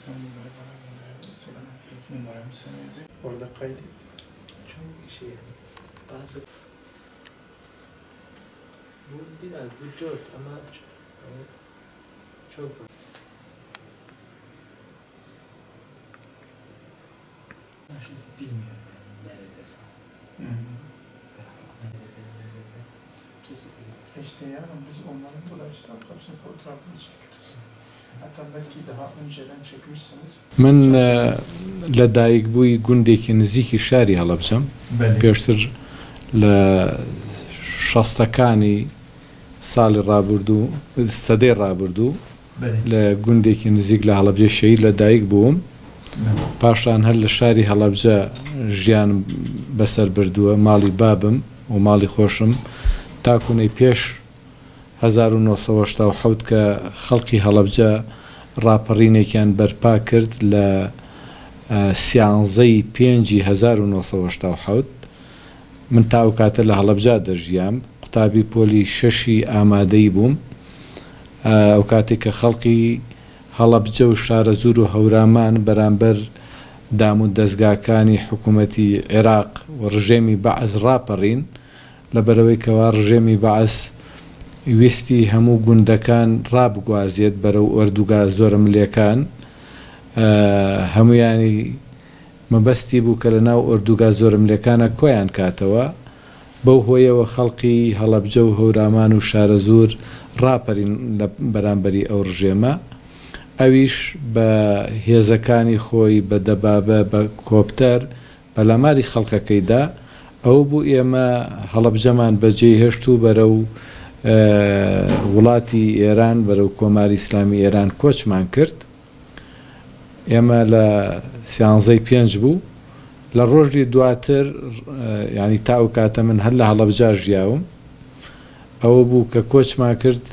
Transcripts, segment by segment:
Sen bunları bana gönderebilirsin. Numaramı sana yazayım. Orada kaydet. Çok şey yani bazı bu biraz bu dört ama yani çok var. Ben şimdi bilmiyorum yani nerede sağ. Hı hı. Nerede nerede kesin İşte yarın biz onların dolayısıyla hepsinin fotoğrafını çekeriz. Hatta belki daha önceden çekmişsiniz. من لە دایک بووی گوندێکی نزیکی شاری هەڵەبجەم. پێشتر لە شەستەکانی ساڵی ڕابردوو، سەدەی ڕابردوو لە گوندێکی نزیک لە هەڵەبجەی شەهید لە دایک بووم. پاشان هەر لە شاری هەڵەبجە ژیانم بەسەر بردووە، ماڵی بابم و ماڵی خۆشم تاکوونەی پێش 1987 کە خەڵکی هەڵەبجە ڕاپەڕینێکیان بەرپا کرد لە سیانزەی پێنجی 1987 من تا ئەو کاتە لە هەڵەبجە دەژیام، قوتابی پۆلی شەشی ئامادەیی بووم. ئەو کاتێک کە خەڵکی هەڵەبجە و شارەزوور و هەورامان بەرامبەر دام و دەزگاکانی حکوومەتی عێراق و ڕژێمی بەعس ڕاپەڕین، لەبەرئەوەی کەوا ڕژێمی بەعس ویستی هەموو گوندەکان ڕابگوازێت بەرەو ئۆردوگا زۆرەملێکان، هەموویانی مەبەستی بوو کە لە ناو ئۆردوگا زۆرەملێکانا کۆیان کاتەوە، بەو هۆیەوە خەڵقی هەڵەبجە و هەورامان و شارەزوور ڕاپەرین لە بەرامبەری ئەو ڕژێمە، ئەویش بە هێزەکانی خۆی بە دەبابە بە کۆپتەر پەلاماری خەڵکەکەی دا، ئەوە بوو ئێمە هەڵەبجەمان بەجێ هێشت و بەرەو وڵاتی ئێران بەرەو کۆماری ئیسلامی ئێران کۆچمان کرد. ئێمە لە سیانزەی پێنج بوو لە ڕۆژی دواتر یانی تا ئەو کاتە من هەر لە هەڵەبجە ژیاوم ئەوە بوو کە کۆچمان کرد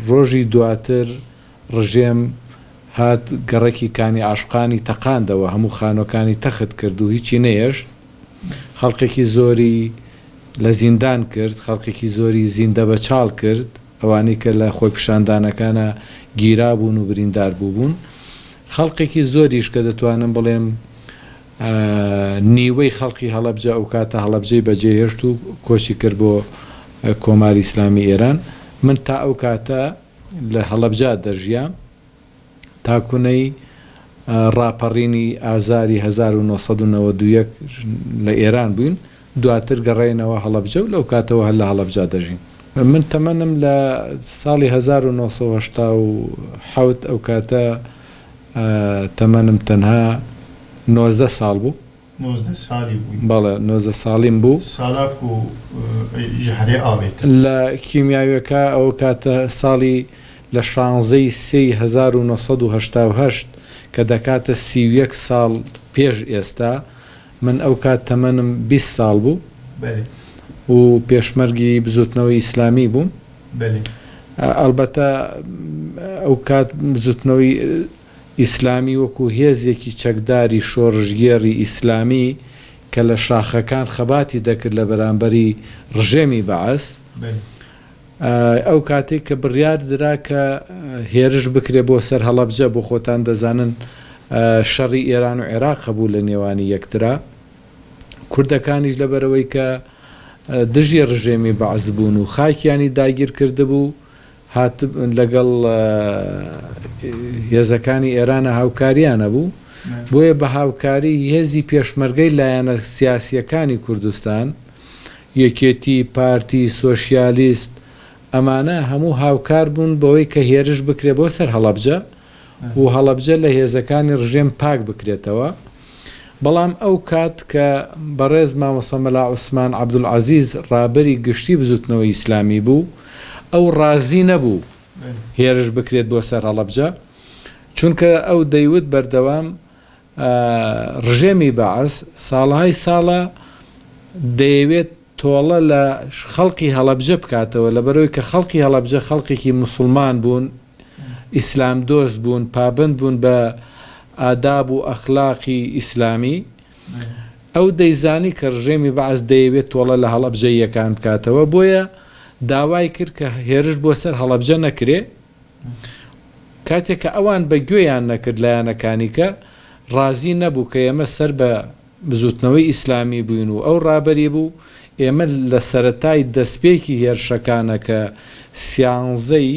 ڕۆژی دواتر ڕژێم هات گەڕەکی کانی عاشقانی تەقاندەوە هەموو خانوەکانی تەخت کرد و هیچی نەیەشت خەڵکێکی زۆری لە زیندان کرد خەڵکێکی زۆری زیندە بە چاڵ کرد ئەوانەی کە لە خۆیپیشاندانەکانا گیرابوون و بریندار بووبوون، خەڵقێکی زۆریش کە دەتوانم بڵێم نیوەی خەڵقی هەڵەبجە ئەوکاتە هەڵەبجەی بەجێهێشت و کۆچی کرد بۆ کۆماری ئیسلامی ئێران. من تا ئەو کاتە لە هەڵەبجە دەژیام. تا کونەی ڕاپەڕینی ئازاری 1991 لە ئێران بووین، دواتر گەڕاینەوە هەڵەبجە و لەو کاتەوە هەر لە هەڵەبجە دەژین. من تەمەنم لە ساڵی 1987 ئەو کاتە تەمەنم تەنها 19 ساڵ بوو. 19 ساڵی بووی؟ بەڵێ 19 ساڵیم بوو. ساڵا کو ژەهرێ ئاوێتن. لە کیمیاویەکە ئەو کاتە ساڵی لە شانزەی سێی 1988 کە دەکاتە 31 ساڵ پێش ئێستا من ئەو کات تەمەنم 20 ساڵ بوو بەلێ. و پێشمەرگی بزوتنەوەی ئیسلامی بووم. بەلێ. ئەڵبەتە ئەو کات بزوتنەوەی ئیسلامی وەکو هێزێکی چەکداری شۆڕشگێڕی ئیسلامی کە لە شاخەکان خەباتی دەکرد لە بەرامبەری ڕژێمی بەعس، ئەو کاتەی کە بڕیار درا کە هێرش بکرێت بۆ سەر هەڵەبجە، بۆ خۆتان دەزانن شەڕی ئێران و عێراق هەبوو لە نێوانی یەکترا، کوردەکانیش لەبەرئەوەی کە دژی ڕژێمی بەعس بوون و خاکیانی داگیر کردبوو، هات لەگەڵ هێزەکانی ئێرانە هاوکاریان هەبوو، بۆیە بە هاوکاری هێزی پێشمەرگەی لایەنە سیاسییەکانی کوردستان، یەکێتی، پارتی، سۆشیالیست، ئەمانە هەموو هاوکار بوون بەوەی کە هێرش بکرێت بۆ سەر هەڵەبجە و هەڵەبجە لە هێزەکانی ڕژێم پاک بکرێتەوە. بەڵام ئەو کات کە بەڕێز مامۆستا مەلا عوسمان عەبدولعەزیز ڕابەری گشتی بزوتنەوەی ئیسلامی بوو، ئەو ڕازی نەبوو هێرش بکرێت بۆ سەر هەڵەبجە، چونکە ئەو دەیوت بەردەوام ڕژێمی بەعس ساڵەهای ساڵە دەیەوێت تۆڵە لە خەڵکی هەڵەبجە بکاتەوە، لەبەرئەوەی کە خەڵکی هەڵەبجە خەڵکێکی موسڵمان بوون، ئیسلام دۆست بوون، پابەند بوون بە ئاداب و ئەخلاقی ئیسلامی، ئەو دەیزانی کە ڕژێمی بەعس دەیەوێت تۆڵە لە هەڵەبجەییەکان بکاتەوە، بۆیە داوای کرد کە هێرش بۆ سەر هەڵەبجە نەکرێ. کاتێک کە ئەوان بە گوێیان نەکرد لایەنەکانی کە ڕازی نەبوو کە ئێمە سەر بە بزوتنەوەی ئیسلامی بووین و ئەو ڕابەری بوو، ئێمە لە سەرەتای دەستپێکی هێرشەکانە کە سیانزەی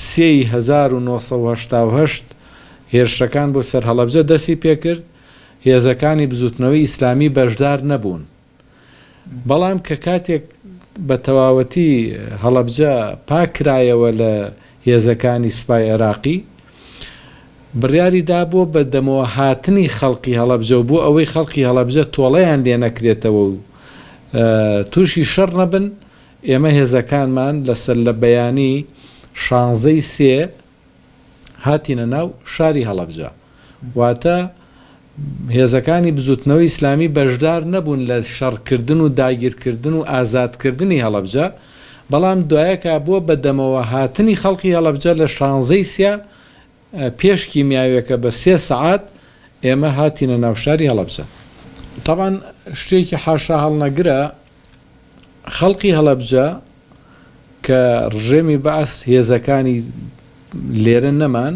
سێی 1988 هێرشەکان بۆ سەر هەڵەبجە دەستی پێکرد، هێزەکانی بزوتنەوەی ئیسلامی بەشدار نەبوون. بەڵام کە کاتێک بە تەواوەتی هەڵەبجە پاک کرایەوە لە هێزەکانی سوپای عێراقی، بڕیاری دا بۆ بە دەمەوە هاتنی خەڵکی هەڵەبجە و بۆ ئەوەی خەڵکی هەڵەبجە تۆڵەیان لێ نەکرێتەوە و تووشی شەڕ نەبن، ئێمە هێزەکانمان لە سەرلەبەیانی شانزەی سێ هاتینە ناو شاری هەڵەبجە. واتە هێزەکانی بزوتنەوەی ئیسلامی بەشدار نەبوون لە شەڕکردن و داگیرکردن و ئازادکردنی هەڵەبجە، بەڵام دوایەکا بۆ بەدەمەوە هاتنی خەڵکی هەڵەبجە لە شانزەی سیا پێش کیمیاویەکە بە سێ سەعات ئێمە هاتینە ناو شاری هەڵەبجە. تەبعەن شتێکی حاشا هەڵنەگرە خەڵکی هەڵەبجە کە ڕژێمی بەعس هێزەکانی لێرە نەمان،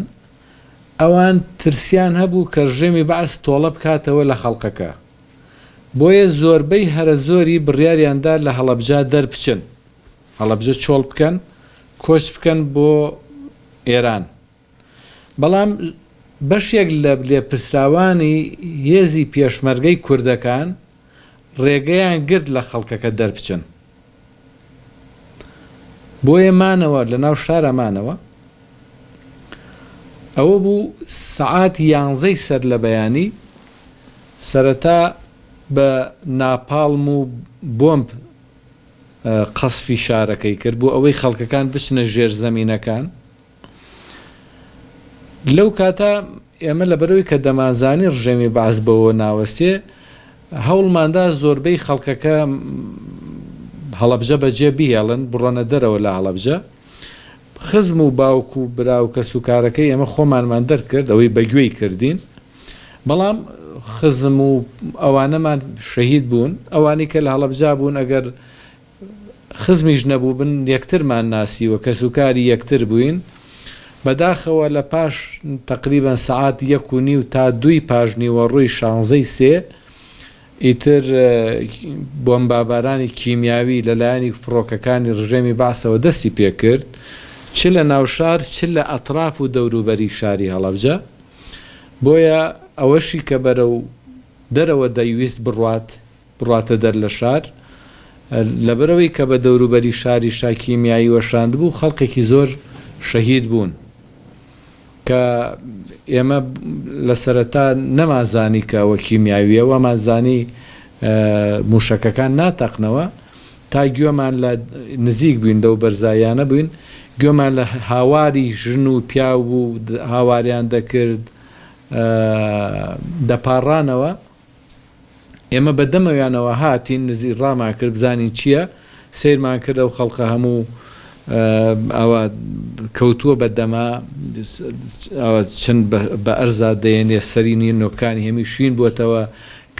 ئەوان ترسیان هەبوو کە ڕژێمی بەعس تۆڵە بکاتەوە لە خەڵکەکە، بۆیە زۆربەی هەرە زۆری بڕیاریان دا لە هەڵەبجە دەربچن، هەڵەبجە چۆڵ بکەن، کۆچ بکەن بۆ ئێران. بەڵام بەشێک لە لێپرسراوانی هێزی پێشمەرگەی کوردەکان ڕێگەیان گرت لە خەڵکەکە دەربچن. بۆیە مانەوە لە ناو شارا مانەوە. ئەوە بوو سەعات یانزەی سەر لە بەیانی سەرەتا بە ناپاڵم و بۆمب قەسفی شارەکەی کرد بۆ ئەوەی خەڵکەکان بچنە ژێر زەمینەکان. لەو کاتە ئێمە لەبەرئەوەی کە دەمانزانی ڕژێمی بەعس بەوە ناوەستێ، هەوڵماندا زۆربەی خەڵکەکە هەڵەبجە بەجێ بهێڵن، بڕۆنە دەرەوە لە هەڵەبجە. خزم و باوک و برا و کەسوکارەکەی ئێمە خۆمانمان دەرکرد، ئەوەی بەگوێی کردین. بەڵام خزم و ئەوانەمان شەهید بوون. ئەوانەی کە لە هەڵەبجە بوون ئەگەر خزمیش نەبووبن یەکترمان ناسیوە کەسوکاری یەکتر بووین بەداخەوە لە پاش تەقریبەن سەعات یەک و نیو تا دووی پاش نیوەڕۆی شانزەی سێ ئیتر بۆمبابارانی کیمیاوی لە لایەنی فڕۆکەکانی ڕژێمی بەعسەوە دەستی پێکرد چ لە ناوشار چ لە ئەتراف و دەوروبەری شاری هەڵەبجە بۆیە ئەوەشی کە بەرەو دەرەوە دەیویست بڕوات بڕواتە دەر لە شار، لەبەرئەوەی کە بە دەوروبەری شاریشا کیمیایی وەشاندبوو خەڵکێکی زۆر شەهید بوون کە ئێمە لە سەرەتا نەمانزانی کە ئەوە کیمیاویە وامانزانی موشەکەکان ناتەقنەوە تا گوێمان لە نزیک بووین لەو بەرزاییانە بووین گوێمان لە هاواری ژن و پیاو بوو هاواریان دەکرد دەپاڕانەوە. ئێمە بە دەمەویانەوە هاتین نزیک ڕامان کرد بزانین چییە، سەیرمان کرد ئەو خەڵقە هەموو ئاوا کەوتووە بە دەما ئاوا چەند بە ئەرزا دەیەنێ سەری نۆکانی هەمی شین بووەتەوە،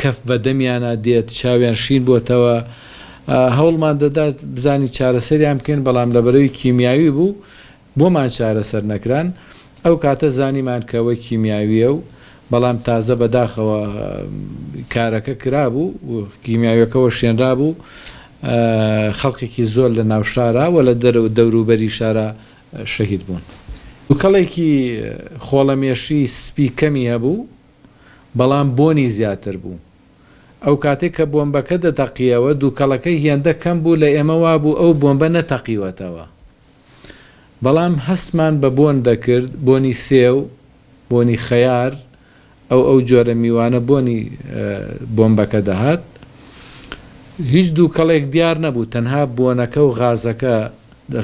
کەف بە دەمیانا دێت، چاویان شین بووەتەوە. هەوڵمان دەدا بزانین چارەسەریان بکەین، بەڵام لەبەرئەوەی کیمیاوی بوو بۆمان چارەسەر نەکران، ئەو کاتە زانیمان کە ئەوە کیمیاوییە و بەڵام تازە بەداخەوە کارەکە کرابوو و کیمیاویەکە وەشێنرابوو، خەڵکێکی زۆر لە ناو شارا و لە دەرەوە دەوروبەری شارا شەهید بوون. دوکەڵێکی خۆڵەمێشی سپی کەمی هەبوو، بەڵام بۆنی زیاتر بوو. ئەو کاتەی کە بۆمبەکە دەتەقییەوە دوکەڵەکەی هێندە کەم بوو لە ئێمە وابوو ئەو بۆمبە نەتەقیوەتەوە. بەڵام هەستمان بە بۆن دەکرد، بۆنی سێو، بۆنی خەیار، ئەو ئەو جۆرە میوانە بۆنی بۆمبەکە دەهات. هیچ دووکەڵێک دیار نەبوو، تەنها بۆنەکە و غازەکە،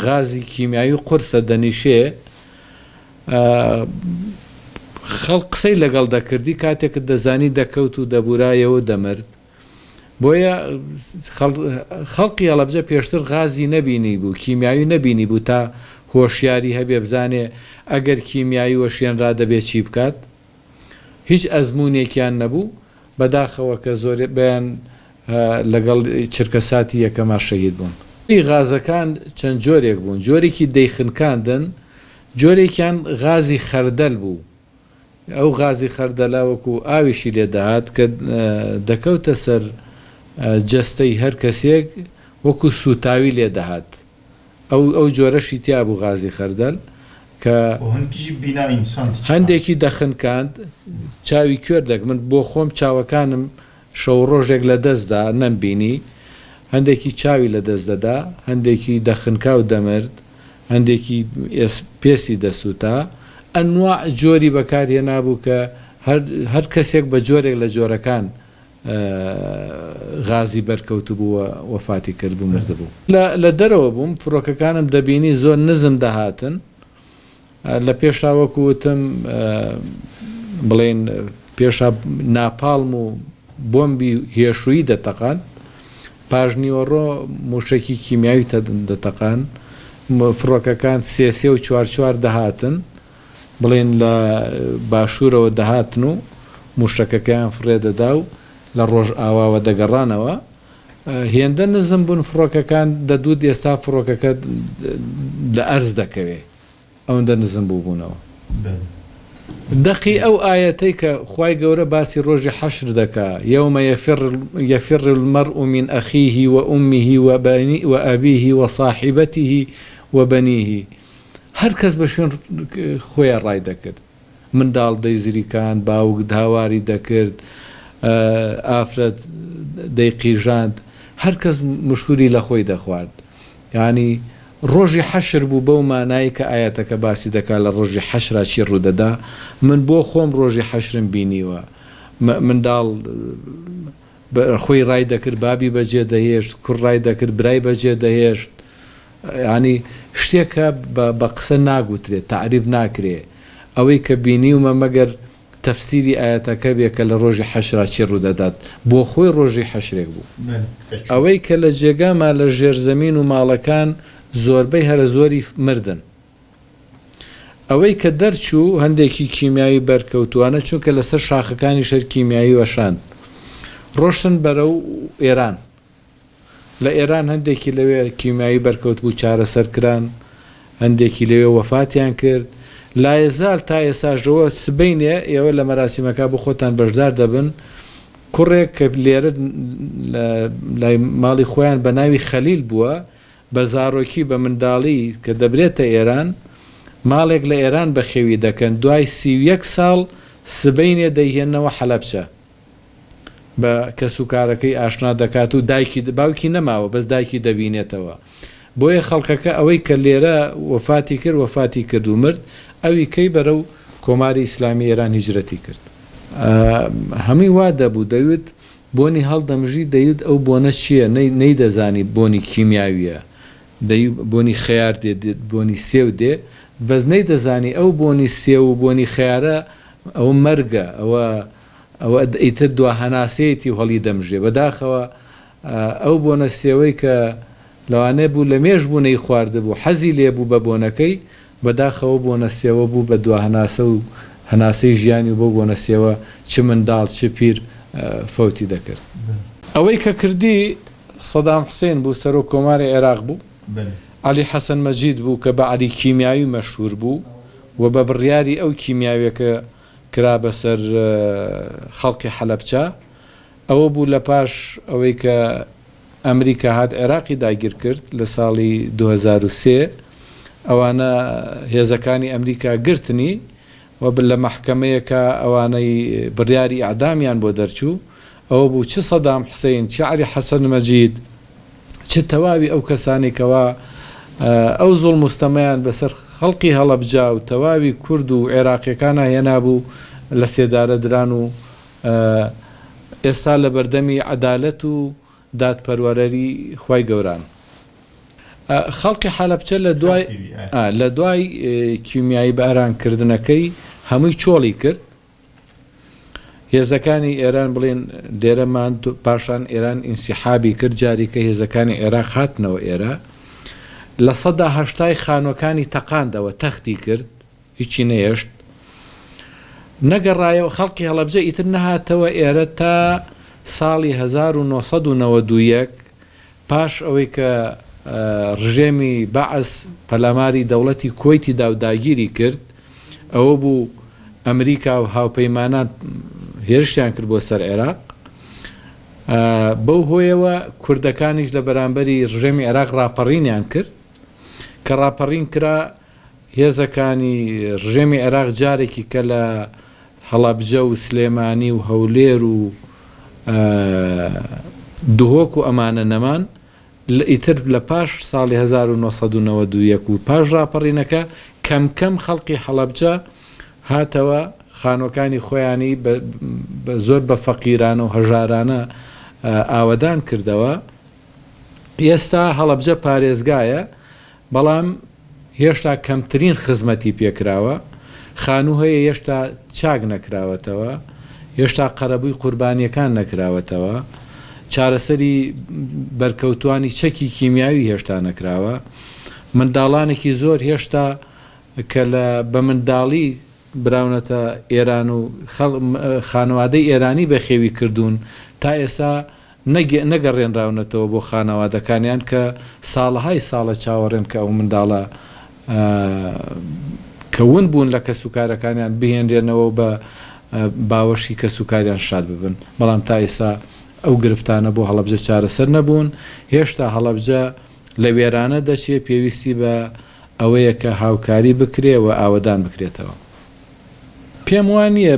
غازی کیمیایی قورسە دەنیشێ. خەڵک قسەی لەگەڵ دەکردی، کاتێکت دەزانی دەکەوت و دەبورایەوە و دەمرد. بۆیە خەڵقی هەڵەبجە پێشتر غازی نەبینیبوو، کیمیاوی نەبینیبوو تا هۆشیاری هەبێ بزانێ ئەگەر کیمیایی وەشێنرا دەبێ چی بکات. هیچ ئەزموونێکیان نەبوو، بەداخەوە کە زۆربەیان لەگەڵ چرکەساتی یەکەما شەهید بوون. غازەکان چەند جۆرێک بوون، جۆرێکی دەیخنکاندن، جۆرێکیان غازی خەردەل بوو، ئەو غازی خەردەلە وەکو ئاویشی لێ دەهات کە دەکەوتە سەر جەستەی هەر کەسێک وەکو سووتاوی لێ دەهات. ئەو ئەو جۆرەشی تیا بوو غازی خەردەل کە. و هەندکیشی بینا ئینسان تچکاند. هەندێکی دەخنکاند چاوی کوێر دەک من بۆ خۆم چاوەکانم شەو ڕۆژێک لە دەست دا نەمبینی هەندێکی چاوی لە دەست دەدا هەندێکی دەخنکا و دەمرد هەندێکی ئێس پێستی دەسووتا ئەنواع جۆری بەکار هێنابوو کە هەر هەر کەسێک بە جۆرێک لە جۆرەکان غازی بەرکەوتبوو و وەفاتی کردبوو مردبوو. لە دەرەوە بووم فرۆکەکانم دەبینی زۆر نزم دەهاتن لە پێشا وەکو وتم بڵێین پێشا ناپاڵم و بۆمبی هێشوویی دەتەقاند پاش نیوەڕۆ موشەکی کیمیاوی دەتەقاند فڕۆکەکان سێ سێ و چوار چوار دەهاتن بڵێین لە باشوورەوە دەهاتن و مووشەکەکەیان فڕێ دەدا و لە ڕۆژئاواوە دەگەڕانەوە. هێندە نزم بوون فڕۆکەکان دەدوت ئێستا فڕۆکەکە لە ئەرز دەکەوێ ئەوەندە نزم بووبوونەوە. دەقی ئەو ئایەتەی کە خوای گەورە باسی ڕۆژی حەشر دەکا، یوم یفر المرء من اخیه و امه و ابیه و صاحبته و بنیه، هەر کەس بە شوێن خۆیا ڕای دەکرد. منداڵ دەیزریکاند، باوک هاواری دەکرد، ئافرەت دەیقیژاند، هەر کەس مشوری لە خۆی دەخوارد. یانی ڕۆژی حەشر بوو بەو مانایەی کە ئایەتەکە باسی دەکا لە ڕۆژی حەشرا چی ڕوو دەدا. من بۆ خۆم ڕۆژی حەشرم بینیوە. منداڵ خۆی ڕای دەکرد بابی بەجێ دەهێشت، کوڕ ڕای دەکرد برای بەجێ دەهێشت. یانی شتێکە بە قسە ناگوترێ، تەعریب ناکرێ. ئەوەی کە بینیومە مەگەر تەفسیری ئایەتەکە بێ کە لە ڕۆژی حەشرا چی ڕوودەدات. بۆ خۆی ڕۆژی حەشرێک بوو. ئەوەی کە لە جێگا ما لە ژێرزەمین و ماڵەکان زۆربەی هەرە زۆری مردن. ئەوەی کە دەرچوو هەندێکی کیمیاوی بەرکەوتووانە چونکە لەسەر شاخەکانیش هەر کیمیاوی وەشاند. ڕۆشتن بەرەو ئێران. لە ئێران هەندێکی لەوێ کیمیاوی بەرکەوتبوو چارەسەر کران، هەندێکی لەوێ وەفاتیان کرد. لایەزال تا ئێساش ئەوە سبەینێ ئێوە لە مەراسیمەکە بۆ خۆتان بەشدار دەبن، کوڕێک کە لێرە لە لای ماڵی خۆیان بە ناوی خەلیل بووە، بە زارۆکی، بە منداڵی کە دەبرێتە ئێران، ماڵێک لە ئێران بەخێوی دەکەن، دوای 31 ساڵ سبەینێ دەیهێننەوە حەلەبچە. بە کەسوکارەکەی ئاشنا دەکات و دایکی باوکی نەماوە بەس دایکی دەبینێتەوە بۆیە خەڵکەکە ئەوەی کە لێرە وەفاتی کرد وەفاتی کرد و مرد ئەوی کەی بەرەو کۆماری ئیسلامی ئێران هیجرەتی کرد. هەمووی وا دەبوو دەیوت بۆنی هەڵدەمژی دەیوت ئەو بۆنە چییە نەیدەزانی بۆنی کیمیاویە دەی بۆنی خەیار دێ بۆنی سێو دێ بەس نەیدەزانی ئەو بۆنی سێو و بۆنی خەیارە ئەوە مەرگە ئەوە ئەوە ئیتر دوا هەناسەیەتی و هەڵی دەمژێ. بەداخەوە ئەو بۆنە سێوەی کە لەوانەیە بوو لە مێژ بوو نەیخواردبوو، حەزی لێ بوو بە بۆنەکەی، بەداخەوە بۆنە سێوە بوو بە دوا هەناسە و هەناسەی ژیانی و بەو بۆنە سێوە چ منداڵ چ پیر فەوتی دەکرد. ئەوەی کە کردی سەدام حوسێن بوو، سەرۆک کۆماری عێراق بوو، عەلی حەسەن مەجید بوو کە بە عەلی کیمیاوی مەشهوور بوو و بە بڕیاری ئەو کیمیاویەکە کرا بەسەر خەڵکی حەلەبچە، ئەوە بوو لە پاش ئەوەی کە ئەمریکا هات عێراقی داگیر کرد لە ساڵی 2003 ئەوانە هێزەکانی ئەمریکا گرتنی و لە مەحکەمەیەکا ئەوانەی بڕیاری ئیعدامیان بۆ دەرچوو ئەوە بوو چ سەدام حوسەین چ عەلی حەسەن مەجید چ تەواوی ئەو کەسانەی کەوا ئەو زوڵم و ستەمەیان بەسەر خەڵقی هەڵەبجە و تەواوی کورد و عێراقیەکانا هێنابوو لە سێدارە دران و ئێستا لە بەردەمی عەدالەت و دادپەروەرەری خوای گەوران. خەڵقی حەلەبچە لە دوای لە دوای کیمیایی باران کردنەکەی هەمووی چۆڵی کرد. هێزەکانی ئێران بڵێن لێرە مان پاشان ئێران ئینسیحابی کرد جاریکە هێزەکانی عێراق هاتنەوە ئێرە 80% خانوەکانی تەقاندەوە تەختی کرد هیچی نەهێشت نەگەڕایەوە خەڵکی هەڵەبجە ئیتر نەهاتەوە ئێرە تا ساڵی 1991 پاش ئەوەی کە ڕژێمی بەعس پەلاماری دەوڵەتی کوەیتی دا و داگیری کرد، ئەوە بوو ئەمریکا و هاوپەیمانان هێرشیان کرد بۆ سەر عێراق. بەو هۆیەوە کوردەکانیش لە بەرامبەری ڕژێمی عێراق ڕاپەڕینیان کرد. کە ڕاپەڕین کرا هێزەکانی ڕژێمی عێراق جارێکی کە لە هەڵەبجە و سلێمانی و هەولێر و دهۆک و ئەمانە نەمان، ئیتر لە پاش ساڵی 1991 و پاش ڕاپەڕینەکە کەم کەم خەڵکی هەڵەبجە هاتەوە خانوەکانی خۆیانی بە زۆر بە فەقیرانە و هەژارانە ئاوەدان کردەوە. ئێستا هەڵەبجە پارێزگایە، بەڵام هێشتا کەمترین خزمەتی پێکراوە، خانوو هەیە هێشتا چاک نەکراوەتەوە، هێشتا قەرەبووی قوربانییەکان نەکراوەتەوە، چارەسەری بەرکەوتووانی چەکی کیمیاوی هێشتا نەکراوە، منداڵانێکی زۆر هێشتا کە لە بە منداڵی براونەتە ئێران و خانەوادەی ئێرانی بەخێوی کردوون تا ئێستا نەگەڕێنراونەتەوە بۆ خانەوادەکانیان کە ساڵەهای ساڵە چاوەڕێن کە ئەو منداڵە کە ون بوون لە کەسوکارەکانیان بهێنرێنەوە و بە باوەشی کەسوکاریان شاد ببن، بەڵام تا ئێستا ئەو گرفتانە بۆ هەڵەبجە چارەسەر نەبوون، هێشتا هەڵەبجە لە وێرانە دەچێ، پێویستی بە ئەوەیە کە هاوکاری بکرێ و ئاوەدان بکرێتەوە. پێم وا نییە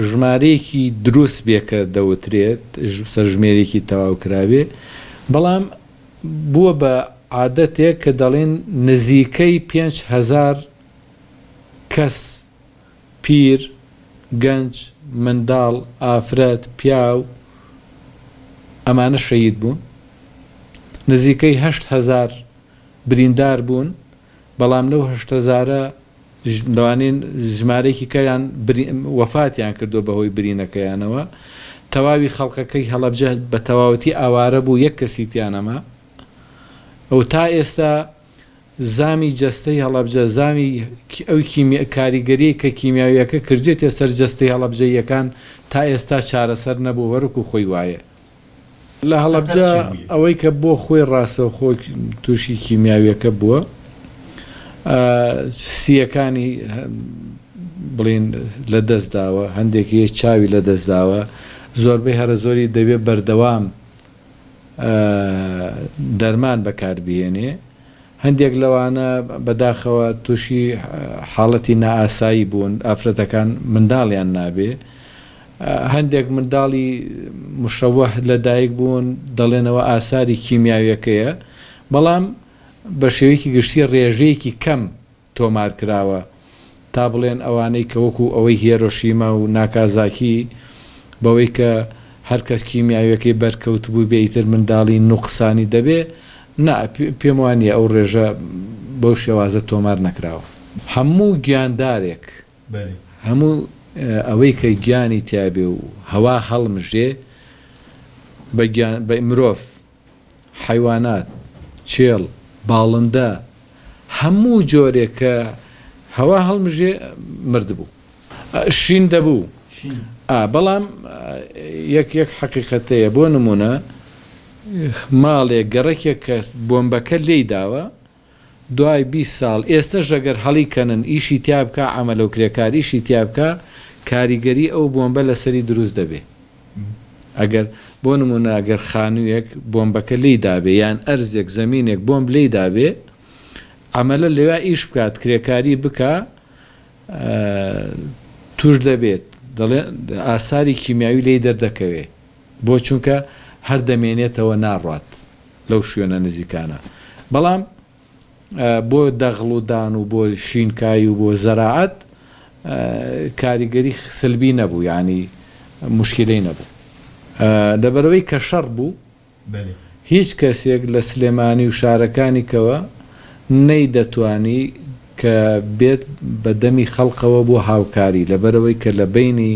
ژمارەیەکی دروست بێ کە دەوترێت سەرژمێریی تەواو کرابێ، بەڵام بووە بە عادەتێک کە دەڵێن نزیکەی 5000 کەس پیر، گەنج، منداڵ، ئافرەت، پیاو ئەمانە شەهید بوون. نزیکەی 8000 بریندار بوون، بەڵام لەو هەشت هەزارە لەوانەیە ژمارەیەکی کەیان وەفاتیان کردووە بەهۆی برینەکەیانەوە. تەواوی خەڵکەکەی هەڵەبجە بە تەواوەتی ئاوارە بوو، یەک کەسی تیا نەما و تا ئێستا زامی جەستەی هەڵەبجە، زامی ئەو کاریگەریەی کە کیمیاویەکە کردوێتیە سەر جەستەی هەڵەبجەییەکان تا ئێستا چارەسەر نەبووە، وەرکو خۆی وایە. لە هەڵەبجە ئەوەی کە بۆ خۆی ڕاستەوخۆ تووشی کیمیاویەکە بووە سییەکانی بڵین لە دەست داوە، هەندێک هەیە چاوی لە دەست داوە، زۆربەی هەرە زۆری دەبێ بەردەوام دەرمان بەکار بهێنێ. هەندێک لەوانە بەداخەوە تووشی حاڵەتی نائاسایی بوون، ئافرەتەکان منداڵیان نابێ، هەندێک منداڵی مشەوه لەدایک بوون دەڵێنەوە ئاساری کیمیاویەکەیە، بەڵام بە شێوەیەکی گشتی ڕێژەیەکی کەم تۆمار کراوە تا بڵێن ئەوانەی کە وەکو ئەوەی هێرۆشیما و ناکازاکی بەوەی کە هەر کەس کیمیاویەکەی بەر کەوتبووبێ ئیتر منداڵی نوقسانی دەبێ، نا پێم وا نییە ئەو ڕێژە بەو شێوازە تۆمار نەکراوە. هەموو گیاندارێک هەموو ئەوەی کە گیانی تیابێ و هەوا هەڵمژێ بە گیان بە مرۆڤ حەیوانات، چێڵ، باڵندە، هەموو جۆرێک کە هەوا هەڵمژێ مردبوو. شین دەبوو. ئا بەڵام یەک یەک حەقیقەت هەیە بۆ نموونە ماڵێک گەڕەکێک کە بۆمبەکە لێی داوە دوای 20 ساڵ ئێستەش ئەگەر هەڵیکەنن ئیشی تیا بکا عەمەلە و کرێکار ئیشی تیا بکا کاریگەری ئەو بۆمبە لەسەری دروست دەبێ. ئەگەر بۆ نموونە ئەگەر خانوویەک بۆمبەکە لێی دابێ یان ئەرزێک زەمینێک بۆمب لێی دابێ عەمەلە لەویا ئیش بکات کرێکاری بکا توش دەبێت دەڵێ ئاساری کیمیاوی لێی دەردەکەوێ بۆ چونکە هەر دەمێنێتەوە ناڕوات لەو شوێنە نزیکانە بەڵام بۆ دەغڵ و دان و بۆ شینکایی و بۆ زەراعەت کاریگەری سلبی نەبوو یانی موشکیلەی نەبوو. لەبەرئەوەی کە شەڕ بوو هیچ کەسێک لە سلێمانی و شارەکانی کەوە نەیدەتوانی کە بێت بە دەمی خەڵکەوە بۆ هاوکاری لەبەرئەوەی کە لە بەینی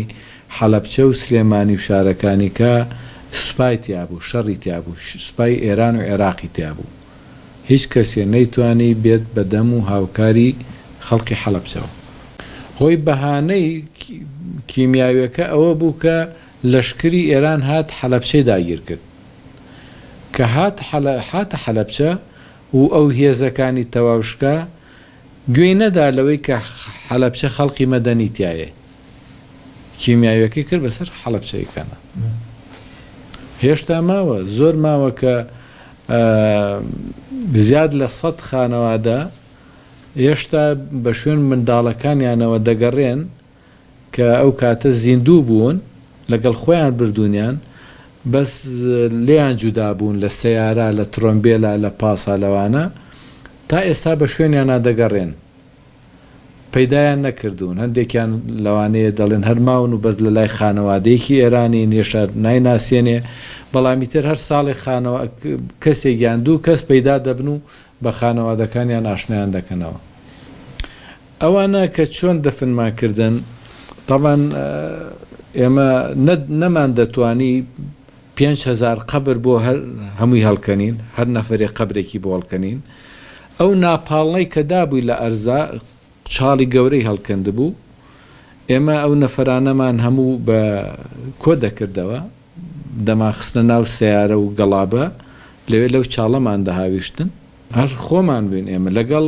حەلەبچە و سلێمانی و شارەکانی کە سوپای تیابوو شەڕی تیابوو سوپای ئێران و عێراقی تیابوو. هیچ کەسێ نەیتوانی بێت بە دەم و هاوکاری خەڵکی حەڵەبچەوە. هۆی بەهانەی کیمیاویەکە ئەوە بوو کە لەشکری ئێران هات حەلەبچەی داگیر کرد. کە هات هاتە حەلەبچە و ئەو هێزەکانی تەواو شکا. گوێی نەدا لەوەی کە حەلەبچە خەڵقی مەدەنی تیایە کیمیاویەکەی کرد بەسەر حەڵەبچەیەکانە هێشتا ماوە زۆر ماوە کە زیاد لە سەد خانەوادە هێشتا بە شوێن منداڵەکانیانەوە دەگەڕێن کە ئەو کاتە زیندوو بوون لەگەڵ خۆیان بردوونیان بەس لێیان جودا بوون لە سەیارە لە ترۆمبێلا لە پاسا لەوانە تا ئێستا بە شوێنیانا دەگەڕێن پەیدایان نەکردوون هەندێکیان لەوانەیە دەڵێن هەر ماون و بەس لە لای خانەوادەیەکی ئێرانین هێشتا نایناسێنێ بەڵام ئیتر هەر ساڵێک خانەوە کەسێک یان دوو کەس پەیدا دەبن و بە خانەوادەکانیان ئاشنایان دەکەنەوە. ئەوانە کە چۆن دەفنمان کردن تەبعەن ئێمە نەمان دەتوانی 5000 قەبر بۆ هەر هەمووی هەڵکەنین هەر نەفەرێ قەبرێکی بۆ هەڵکەنین ئەو ناپاڵنەی کە دابووی لە ئەرزا چاڵی گەورەی هەڵکەندبوو ئێمە ئەو نەفەرانەمان هەموو بە کۆ دەکردەوە دەمانخستنە ناو سەیارە و گەڵابە لەوێ لەو چاڵەمان دەهاویشتن هەر خۆمان بووین ئێمە لەگەڵ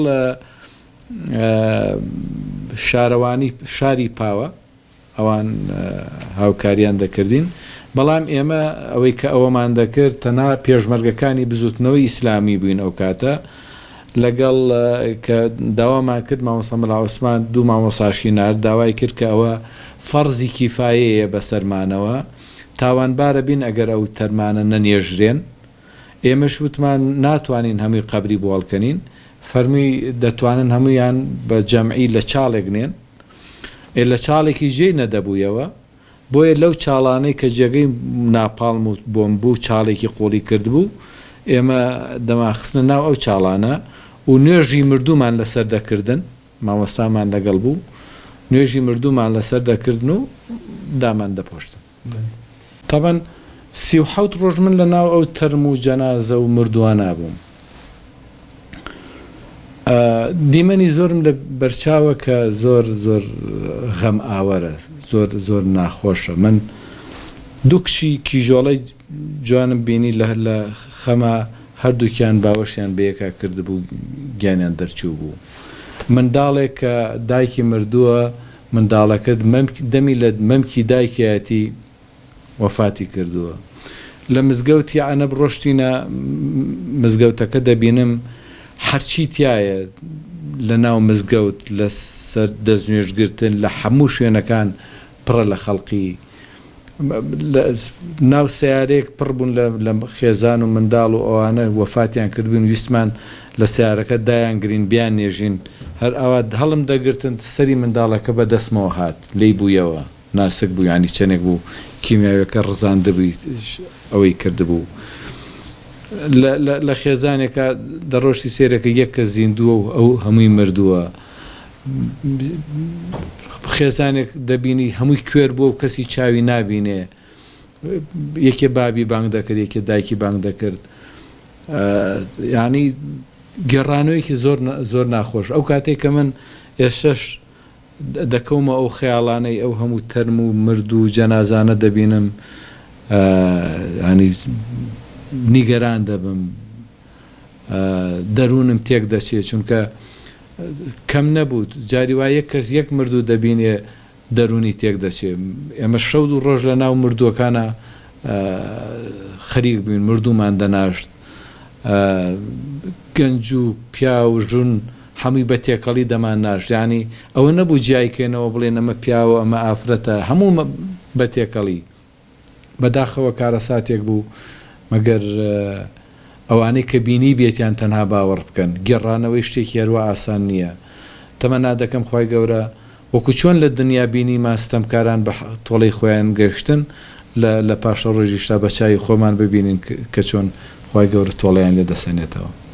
شارەوانی شاری پاوە ئەوان هاوکاریان دەکردین بەڵام ئێمە ئەوەی کە ئەوەمان دەکرد تەنها پێشمەرگەکانی بزوتنەوەی ئیسلامی بووین ئەو کاتە لەگەڵ کە داوامان کرد مامۆستا مەلا عوسمان دوو مامۆساشی نارد داوای کرد کە ئەوە فەرزی کیفایەیە بەسەرمانەوە تاوانبارە بین ئەگەر ئەو تەرمانە نەنێژرێن ئێمەش وتمان ناتوانین هەمووی قەبری بۆ هەڵکەنین، فەرمووی دەتوانن هەموویان بە جەمعی لە چاڵێک نێن، ئێ لە چاڵێکیش جێی نەدەبوویەوە، بۆیە لەو چاڵانەی کە جێگەی ناپاڵم و بۆمب بوو چاڵێکی قووڵی کردبوو، ئێمە دەمانخستنە ناو ئەو چاڵانە و نوێژی مردوومان لەسەر دەکردن، مامۆستامان لەگەڵ بوو، نوێژی مردوومان لەسەر دەکردن و دامان دەپۆشتن. تەبعەن 37 ڕۆژ من لە ناو ئەو تەرم و جەنازە و مردووانە بووم. دیمەنی زۆرم لە بەرچاوە کە زۆر زۆر غەم ئاوەرە، زۆر زۆر ناخۆشە. من دوو کچی کیژۆڵەی جوانم بینی لە لە خەما هەردووکیان باوەشیان بەیەکا کردبوو گیانیان دەرچوو بوو. منداڵێک کە دایکی مردووە منداڵەکەت مەمک دەمی لە مەمکی دایکیایەتی وەفاتی کردووە لە مزگەوتی عەنەب ڕۆشتینە مزگەوتەکە دەبینم هەرچی تیایە لە ناو مزگەوت لە سەر دەستنوێژ گرتن لە حەموو شوێنەکان پڕە لە خەڵقی ناو سەیارەیەک پڕ بوون لە خێزان و منداڵ و ئەوانە وەفاتیان کردبوون ویستمان لە سەیارەکە دایانگرین بیاننێژین هەر ئاوا هەڵم دەگرتن سەری منداڵەکە بە دەستمەوە هات لێی بوویەوە ناسک بوو یانی چەنێک بوو کیمیاویەکە ڕزاندبووی ئەوەی کردبوو لە خێزانێکا دەڕۆشتی سێرەکە یەک کەس زیندووە و ئەو هەمووی مردووە خێزانێک دەبینی هەمووی کوێر بووە و کەسی چاوی نابینێ یەکێ بابی بانگ دەکرد یەکێ دایکی بانگ دەکرد یعنی گێڕانەوەیەکی زۆر زۆر ناخۆش ئەو کاتێک کە من ئێستش دەکەومە ئەو خەیاڵانەی ئەو هەموو تەرم و مرد و جەنازانە دەبینم ینی نیگەران دەبم دەروونم تێک دەچێ چونکە کەم نەبوو جاری وا یەک کەس یەک مردوو دەبینێ دەروونی تێک دەچێ ئێمە شەو و ڕۆژ لە ناو مردووەکانە خەریک بووین مردوومان دەناشت گەنج و پیاو و ژن هەمووی بە تێکەڵی دەمان ناشت یانی ئەوە نەبوو جیای کەینەوە بڵێن ئەمە پیاوە ئەمە ئافرەتە هەموو بە تێکەڵی بەداخەوە کارەساتێک بوو مەگەر ئەوانەی کە بینیبێتیان تەنها باوەڕ بکەن گێڕانەوەی شتێکی هەروا ئاسان نییە تەمەنا دەکەم خوای گەورە وەکو چۆن لە دنیا بینیمان ستەمکاران بە تۆڵەی خۆیان گەشتن لە لە پاشەڕۆژیشدا بە چاوی خۆمان ببینین کە چۆن خوای گەورە تۆڵەیان لێ دەسەنێتەوە.